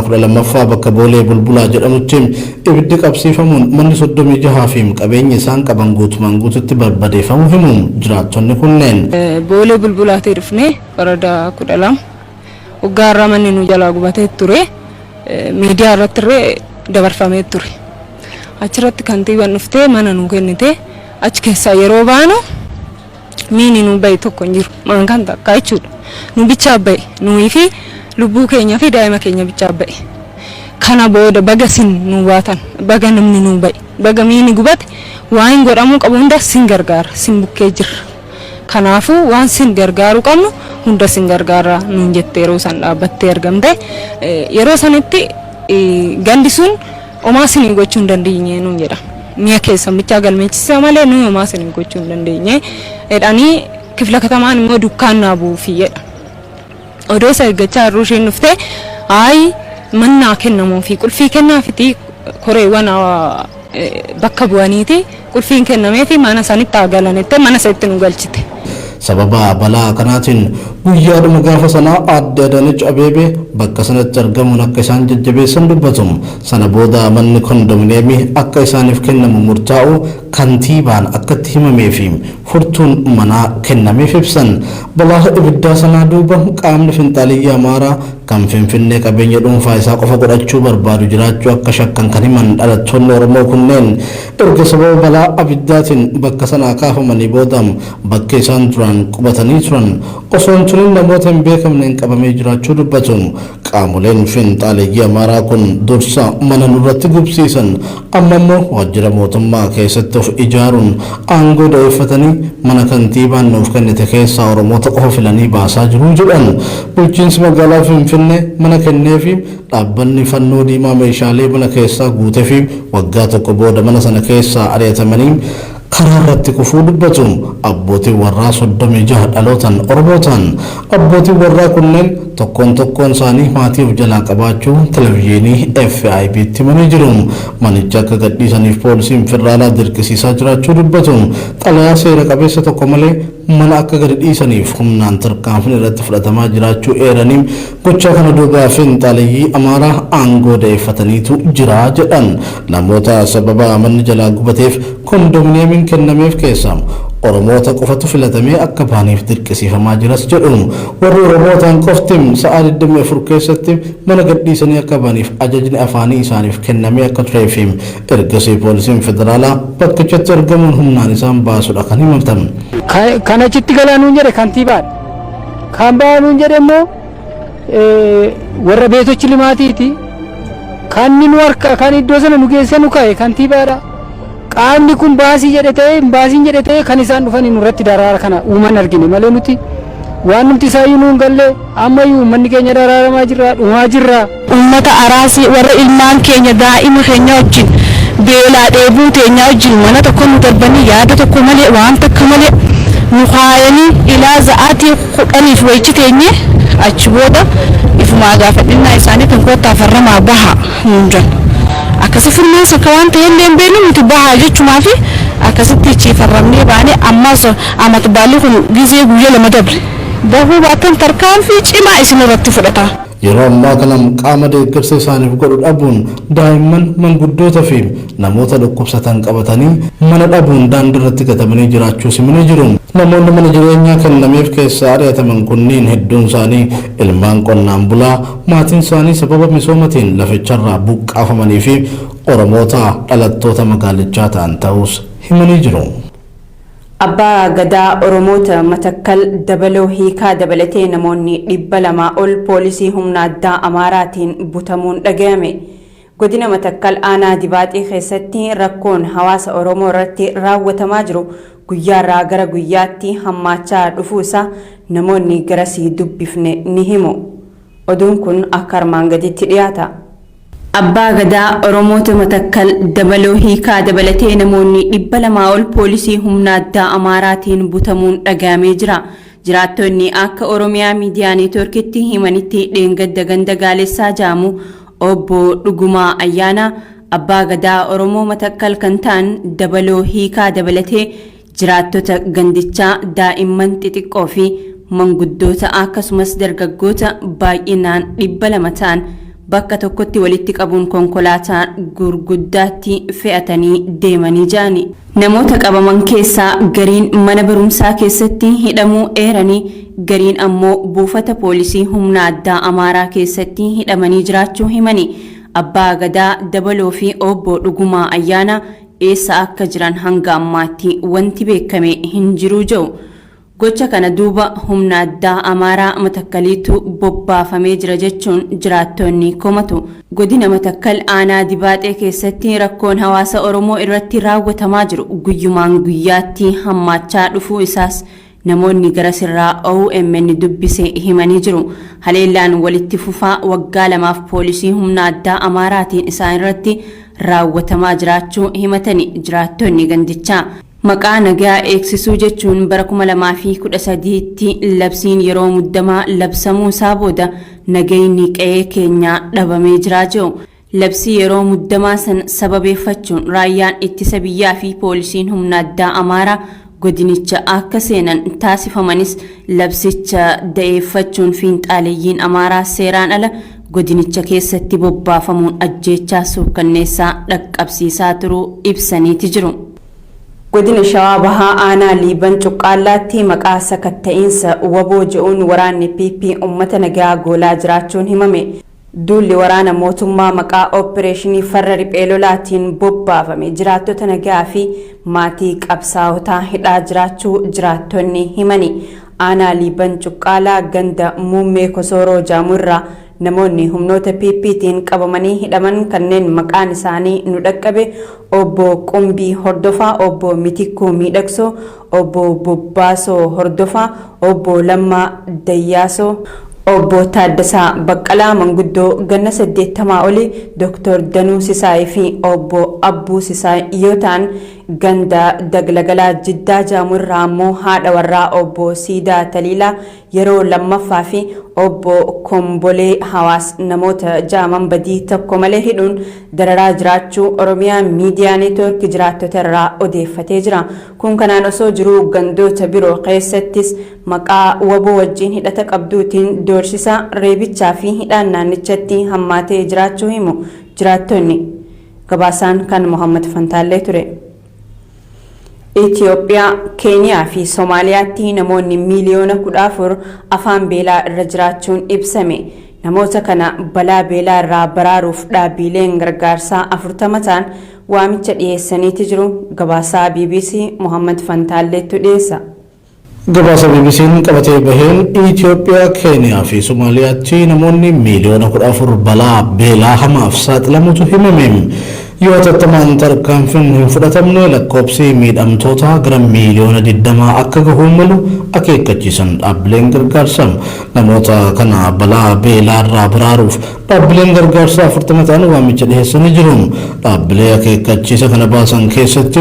12ffaa bakka Boolee Bulbulaa jedhamutti ibiddi qabsiifamuun manni 36 fi qabeenyi isaan qaban guutumaan guututti barbadeeffamuu himu jiraattonni kunneen. Boolee Bulbulaatii dhufnee waradaa 12 waggaa irraa manni nu jalaa gubatee ture. Miidiyaa irratti illee dabarfamee ture. Achirratti kantiibaan dhuftee mana nu kennite. Achi keessaa yeroo baanu miini nu bahe tokko hin jiru. Maankaan takka jechuudha. Nu bichaa bahe. Nuyi fi lubbuu keenya fi daa'ima keenya bichaa bahe. Kana booda baga sin nu baatan, baga namni nu bahe, baga miini gubate, waan godhamuu qabu hunda sin gargaara, sin bukkee jirra. Kanaafuu waan sin gargaaruu qabnu hunda sin gargaara nuun jette yeroo san dhaabbattee argamte. Yeroo sanitti gandi sun homaa sinii gochuu hin dandeenye nuun jedha. Mi'a keessan bichaa galmeessisa malee nuyi homaa sinii gochuu hin dandeenye jedhanii, kifla katamaan immoo dukkaan naa buufi jedha. Odoo isa eeggachaa jirru isheen dhuftee, "Ayi, mannaa kennamuufi qulfii kennaafiti," koreewwan bakka bu'aniiti qulfiin kennameefi mana sanitti haa galanitte mana sanitti nu galchite. Sababa balaa kanaatiin guyyaadhuma gaafa sanaa aadde Adaanech Abeebee bakka sanatti argamuun akka isaan jajjabeessan dubbatu. Sana booda manni kondominiyeemii akka isaaniif kennamu murtaa'u kantiibaan akkatti himamee fi furtuun manaa kennameef ibsan. Balaa ibiddaa sanaa duuba qaamni finxaaliyyaa Amaaraa kan Finfinnee qabeenya dhuunfaa isaa qofa godhachuu barbaadu jiraachuu akka shakkan kan himan dhalattoonni Oromoo kunneen, erga sababa balaa abiddaatiin bakka sanaa kaafamanii booda bakka isaan duraan qubatanii turan osoo hin turin namoota hin beekamneen qabamee jiraachuu dubbatu. Qaamoleen finxaaleeyyii Amaaraa kun dursa mana nurratti gubsiisan, amma immoo waajjira mootummaa keessatti of ijaaruun aangoo da'eeffatanii mana kantiibaan nuuf kennite keessaa Oromoota qofa filanii baasaa jiru jedhan. Bulchiinsi magaalaa Finfinnee mana kenneefi dhaabbanni Fannoo Diimaa meeshaalee mana keessaa guutee fi waggaa tokko booda mana sana keessaa ari'atamanii karaa irratti kufuu dubbatu. Abbootiin warraa 36 dhalootan Oromoo ta'an. Abbootiin warraa kunneen tokkoon tokkoon isaanii maatii of jalaa qabaachuu televezyiinii FIB'tti himanii jiru. Manicha akka gadhiisaniif poolisiin federaalaa dirqisiisaa jiraachuu dubbatu. Xalayaa seera qabeessa tokko malee mana akka gadi dhiisaniif humnaan tarkaanfiin irratti fudhatamaa jiraachuu eeranii, gochaa kana duubaa finxaaleeyyii Amaaraa aangoo da'eeffataniitu jira jedhan. Namoota sababa manni jalaa gubateef kondominiyeemiin kennameef keessa Oromoota qofatu filatamee akka baaniif dirqisiifamaa jiras jedhu. Warri Oromootaan qofti sa'aa 24 keessatti mana gadhiisanii akka baaniif ajajni afaanii isaaniif kennamee akka turee fi ergasii poolisiin federaalaa bakkichatti argamuun humnaan isaan baasudha kan himatan. Kan achitti galaa nuun jedhe kantiibaadha. Kan ba'aa nuun jedhe immoo warra beetochi limaatiiti. Kan nu harka kan iddoo sana nu geesse nu ka'e kantiibaadha. Qaamni kun baasii jedhe ta'e hin baasiin jedhe ta'e, kan isaan dhufanii nurratti daraara kana uuman argine malee, nuti waan nuti isaayyuu nuun galle. Ammayyuu uummanni keenya daraaramaa jirra, dhumaa jirra. Ummata Araasii warra ilmaan keenya, daa'ima keenya wajjin beelaa dheebuu teenya wajjin mana tokko nu darbanii, yaada tokko malee, waan takka malee nu kaayanii, ilaa za'aatii 10f wayichi teenye. Achi booda ifumaa gaafadhinnaa isaanii kan koottaa farramaa baha nuun jedhan. Akkasi furmaansa akka waan ta'e illee hin beeknu, nuti bahaa jechumaa fi akkasitti ichi farramnee baanee, ammas amata baalli kun gizee guyyaa 2 dabre bahuu baattan tarkaanfii cimaa isin irratti fudhata. Yeroo ammaa kana qaama deeggarsa isaaniif godhu dhabuun daa'imman, manguddoota fi namoota dhukkubsatan qabatanii mana dhabuun daandii irratti gatamanii jiraachuu simanii jiru. Namoonni mana jireenyaa kennameef keessaa ari'ataman kunniin hedduun isaanii ilmaan qonnaan bulaa maatiin isaanii sababa misoomatiin laficharraa buqqaafamanii fi Oromoota dhalattoota magaalichaa ta'an ta'us himanii jiru. Abbaa Gadaa Oromoota Matakkal Dabaloo Hiikaa dabalatee namoonni 200 ol poolisii humna addaa Amaaraatiin butamuun dhagayame. Godina Matakkal aanaa Dibaaxii keessatti rakkoon hawaasa Oromoo irratti raawwatamaa jiru guyyaarraa gara guyyaatti hammaachaa dhufuu isaa namoonni garasii dubbifne ni himu. Oduun kun akka armaan gaditti dhiyaata. Abbaa Gadaa Oromoota Matakkal Dabaloo Hiikaa dabalatee namoonni 200 ol poolisii humna addaa Amaaraatiin butamuun dhaga'amee jira. Jiraattonni akka Oromiyaa Miidiyaa Neetwoorkitti himanitti, dheengadda ganda Gaalessaa jaamu obbo Dhugumaa Ayyaanaa Abbaa Gadaa Oromoo Matakkal kan ta'an Dabaloo Hiikaa dabalatee jiraattota gandichaa daa'imman xixiqqoo fi manguddoota akkasumas dargaggoota baay'inaan 200 ta'an bakka tokkotti walitti qabuun konkolaataa gurguddaatti fe'atanii deemanii ja'ani. Namoota qabaman keessaa gariin mana barumsaa keessatti hidhamuu eeranii, gariin ammoo buufata poolisii humna addaa Amaaraa keessatti hidhamanii jiraachuu himani. Abbaa Gadaa Dabaloo fi Obbo Dhugumaa Ayyaanaa eessa akka jiran hanga ammaatti wanti beekame hin jiru jedhu. Gocha kana duuba humna addaa Amaaraa Matakkaliitu bobbaafamee jira jechuun jiraattonni komatu. Godina Matakkal aanaa Dibaaxee keessatti rakkoon hawaasa Oromoo irratti raawwatamaa jiru guyyumaan guyyaatti hammaachaa dhufuu isaas namoonni garasirraa OMN dubbise himanii jiru. Haleellaan walitti fufaa waggaa lamaaf poolisii humna addaa Amaaraatiin isaan irratti raawwatamaa jiraachuu himatani jiraattonni gandichaa. Maqaa nagaa eegsisuu jechuun bara 2013tti labsiin yeroo muddamaa labsamuu isaa booda nagayni qe'ee keenyaa dhabamee jiraa jiru. Labsii yeroo muddamaa san sababeeffachuun raayyaan ittisa biyyaa fi poolisiin humna addaa Amaaraa godinicha akka seenan taasifamanis, labsicha da'eeffachuun fiinxaaleeyyiin Amaaraa seeraan ala godinicha keessatti bobbaafamuun ajjeechaa suukkanneessaa dhaqqabsiisaa turuu ibsaniiti jiru. Godina Shawaa Bahaa aanaa Liiban Cuqqaallaatti maqaa sakatta'iinsa WBO je'uun waraanni PP uummata nagaa goolaa jiraachuun himame. Duulli waraana mootummaa maqaa opereeshinii farra riphee lolaatiin bobbaafame jiraattota nagaa fi maatii qabsaa'otaa hidhaa jiraachuu jiraattonni himani. Aanaa Liiban Cuqqaalaa ganda Muummee Kosooroo Jaamurraa namoonni humnoota PPtiin qabamanii hidhaman kanneen maqaan isaanii nu dhaqqabe Obbo Qumbii Hordofaa, Obbo Mitikkuu Miidhagsoo, Obbo Bobbaasoo Hordofaa, Obbo Lammaa Dayyaasoo, Obbo Taaddasaa Baqqalaa manguddoo ganna 80 olii Dr. Danuu Sisaayii fi Obbo Abbuu Sisaay yoo ta'an, ganda Daglagalaa Jiddaa Jaamu irraa ammoo haadha warraa Obbo Siidaa Taliilaa yeroo lammaffaa fi Obbo Kombolee Hawaas namoota jaaman badii tokko malee hidhuun dararaa jiraachuu Oromiyaa Miidiyaa Neetwoork jiraattota irraa odeeffatee jira. Kun kanaan osoo jiruu gandoota biroo keessattis maqaa WBO wajjin hidhata qabduutiin doorsisa, reebichaa fi hidhaan naannichatti hammaatee jiraachuu himu jiraattonni. Gabaasaan kan Mohammad Fantaallee ture. Itoophiyaa, Keeniyaa fi Somaaliyaatti namoonni miiliyoona 14 afaan beelaa irra jiraachuun ibsame. Namoota kana balaa beelaa irraa baraaruuf dhaabbileen gargaarsaa 40 ta'an waamicha dhiyeessaniiti jiru. Gabaasaa BBC Mohammad Fantaalleettu dhiyeessa. Gabaasa BBC'n qabatee baheen Itoophiyaa, Keeniyaa fi Somaaliyaatti namoonni miiliyoona 14 balaa beelaa hamaaf saaxilamutu himame. Yoo hatattamaan tarkaanfiin hin fudhatamne lakkoofsi miidhamtoota gara miiliyoona 20 akka gahuu malu akeekkachiisan dhaabbileen gargaarsaa. Namoota kana balaa beelaa irraa baraaruuf dhaabbileen gargaarsaa 40 ta'an waamicha dhiyeessanii jiru. Dhaabbilee akeekkachiisa kana baasan keessatti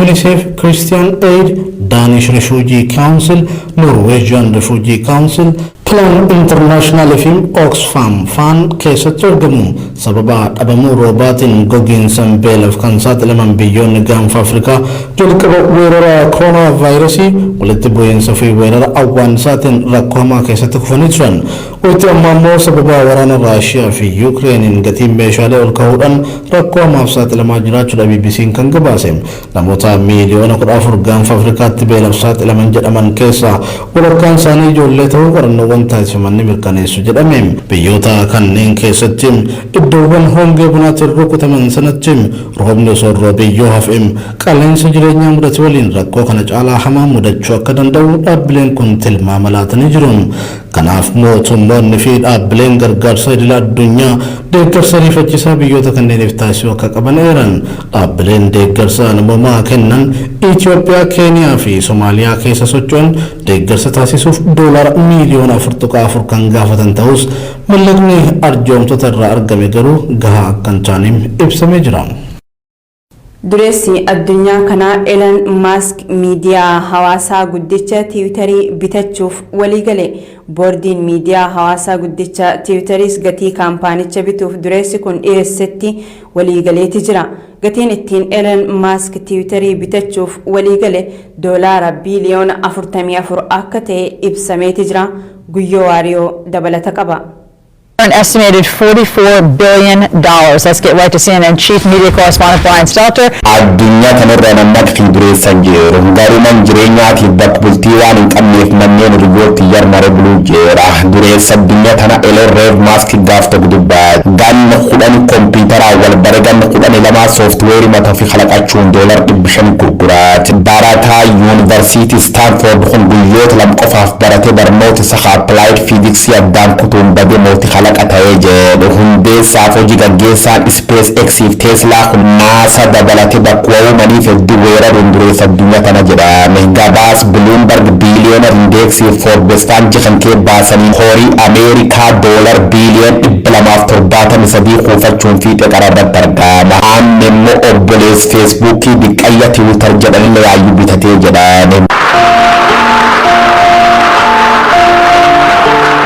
UNICEF, Christian Aid, Danish Refugee Council, Norwegian Refugee Council, Plan International fi Oxfam faan keessatti argamu. Sababa dhabamuu roobaatiin gogiinsan beelaaf kan saaxilaman biyyoonni gaanfa Afrikaa jalqaba weerara koronaa vaayirasii, walitti bu'iinsa fi weerara awwaanisaatiin rakkoo hamaa keessatti kufanii turan. Waqtii ammaa immoo sababa waraana Raashiyaa fi Yukireeniin gatiin meeshaalee ol ka'uudhaan rakkoo hamaaf saaxilamaa jiraachuudha BBC'n kan gabaase. Namoota miiliyoona 14 gaanfa Afrikaatti beelaaf saaxilaman jedhaman keessaa walakkaan isaanii ijoollee ta'uu qorannoowwan taasifaman ni mirkaneessu jedhame. Biyyoota kanneen keessatti iddoowwan hongee bunaatiin rukutaman sanatti roobni osoo hin roobin yoo hafe qaala'insa jireenyaa mudate waliin rakkoo kana caalaa hamaa mudachuu akka danda'u dhaabbileen kun tilmaama laatanii jiru. Kanaaf mootummoonni fi dhaabbileen gargaarsa idila addunyaa deeggarsa ariifachiisaa biyyoota kanneeniif taasisuu akka qaban eeran. Dhaabbileen deeggarsa namoomaa kennan Itoophiyaa, Keeniyaa fi Somaaliyaa keessa socho'an deeggarsa taasisuuf doolaara miiliyoona 4.4 kan gaafatan ta'us, mallaqni arjoomtota irraa argame garuu gahaa akka hin taane ibsamee jira. Dureessi addunyaa kanaa Elon Musk miidiyaa hawaasaa guddicha Tiwiitarii bitachuuf waliigale. Boordiin miidiyaa hawaasaa guddicha Tiwiitariis gatii kaampaanicha bituuf dureessi kun dhiyeessetti waliigaleeti jira. Gatiin ittiin Elon Musk Tiwiitarii bitachuuf waliigale doolaara biiliyoona 44 akka ta'e ibsameeti jira. Guyyoo Waariyoo dabalata qaba. An estimated $44 billion. Let's get right to CNN Chief Media Correspondent Brian Stelter. Addunyaa kanarra namni akka dureessan jiru. Garuu man jireenyaatiif bakka bultii waan hin qabneef manneen hiriyootti yarmare buluu jira. Dureessa addunyaa tana Elon Musk gaaf tokko dubbata. Ganna 10 kompiitaraa wal bare, ganna 12 sooftiweerii mataa ofii kalaqachuun doolar 500 gurguraati. Barataa Yuunivarsiitii Stanford kun guyyoota 2 qofaaf barate barnoota isa applied physics addaan kutuun badee mootii kalaqa ta'ee jedhu. Hundeessaaf hojii gaggeessaan SpaceX fi Tesla kun NASA dabalate bakka uumaniif hedduu weeraruun dureessa addunyaa tana jedhame. Gabaas Bloomberg Billionaire Index fi Forbes faan jiran kee baasanii horii Ameerikaa doolar biiliyoon 273 kuufachuun fiixee qararratti argama. Amma immoo obboleessa Feesbuukii diqqayya Tiwiitar jedhanillee yaayyuu bitatee jedhame.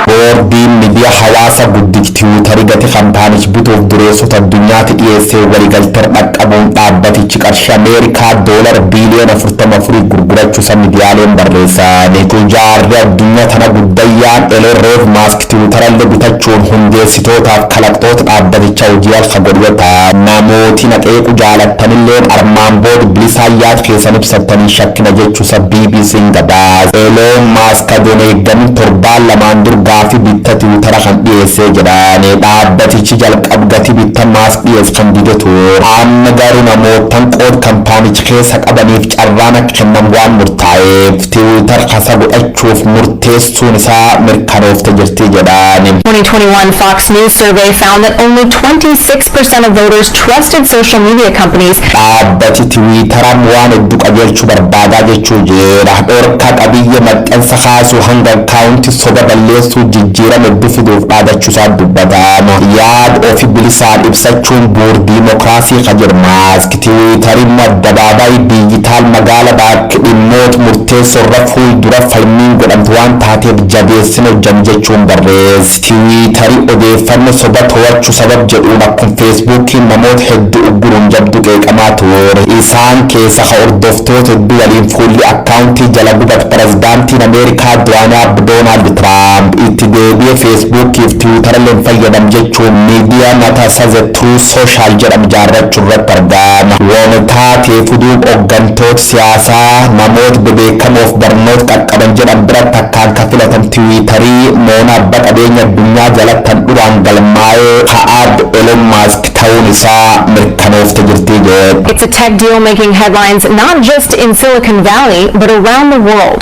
Boordiin miidiyaa hawaasa guddichi Tiwiitarii gati kaampaanichi bituuf dureessota addunyaatti dhiyeessee waliigaltee dhaqqabuun dhaabbatichi qarshii Ameerikaa doolar biiliyoona 44 gurgurachuusa miidiyaaleen barreessan. Tujaarri addunyaa tana guddayyaan Elon Musk Tiwiitarallee bitachuun hundeessitootaaf kalaqtoota dhaabbatichaa hojii alka godhata. Namooti naqeequ jaalattanilleen armaan booda bilisaan yaad keessan ibsattanii shakkina jechuusa BBC'n gabaase. Elon Musk adoon eeggamin torbaan 2n dur gaafii bitta Tiwiitara kan dhiyeessee jedhani. Dhaabbatichi jalqab gatii bitta Musk dhiyeesse kan dide ture. Amma garuu namootan qood kaampaanicha keessa qabaniif carraan akka kennamu waan murtaa'eef Tiwiitar kasa godhachuuf murteessuun isaa mirkanoofte jirti jedhani. 2021 Fox News survey found that only 26% of voters trusted social media companies. Dhaabbati Tiwiitaraan waan hedduu qajeelchuu barbaadaa jechuu jira. Dhorka qabiyyee maxxansa kaasuu hanga akkaawunti soba balleessuu jijjiirama hedduu fiduuf dhaadachuusaa dubbatama. Yaad ofi bilisaan ibsachuun bu'uura diimokiraasii ka jedhu Maask, Tiwiitariin addabaabaayii diijitaal magaala bakka dhimmoota murteessoo irra fuuldura falmiin godhamtu waan taateef jabeessina hojjannu jechuun barreesse. Tiwiitarii odeeffannoo soba to'achuu sabab jedhuun akkuma Feesbuukiin namoota hedduu ugguruun jabdu qeeqamaa ture. Isaan keessa ka hordoftoota hedduu waliin fuulli akkaawuntii jala gubate pirezidaantiin Ameerikaa duraanii Doonaald Tiraamp itti deebi'ee Feesbuukii fi Tiwiitarallee hin fayyadamu jechuun miidiyaa mataa isaa The Truth Social jedhamu ijaarrachuu irratti argama. Waan taateef duuba hooggantoota siyaasaa, namoota bebeekamoof barnoota qaqqaban jedhan biratti akkaan kan filatan Tiwiitarii moona abbaa qabeenya addunyaa jalatti kan duraan galmaa'ee ka'aab Elon Musk ta'uun isaa mirkanoofte jirti jedhe. It's a tech deal making headlines not just in Silicon Valley, but around the world.